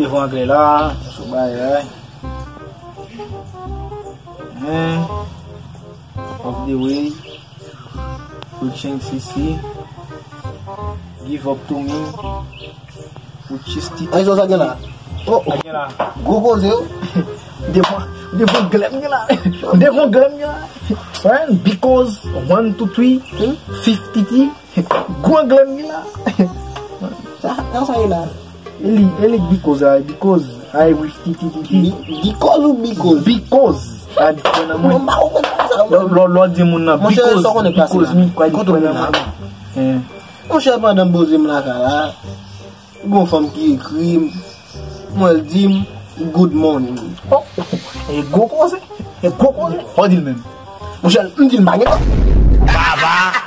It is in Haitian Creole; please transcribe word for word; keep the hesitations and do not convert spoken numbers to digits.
Devan anglè la, sou bagay la. Hein? Of the way. Preaching C C. Give up to me. With cheese titi. Ay, sa gen la. Oh, oh. Sa gen la. Gwo koze yo. Devan, devan glè m gen la. Devan glè m gen la. Friend, because one, two, three, fifty T. Gwo glè m gen la. Sa, sa, sa ye la. E li, e li because, ah, because, I with T T T T. Bi-, because ou because? Because. A di kwè nan mwen. Mwen pa konprann sa. Lò, lò, lò di moun nan, monchè, because, sa konnen pase because la. Mi kwè, di kote kwè moun nan la mwen. Eh. Monchè, pandan m poze m lakay la, gon fanm ki ekri m, mwen l di m, "Good morning." Oh, e gwo koze. E gwo koze. Ou di l menm. Monchè, m di l m pa gen tan. Baba.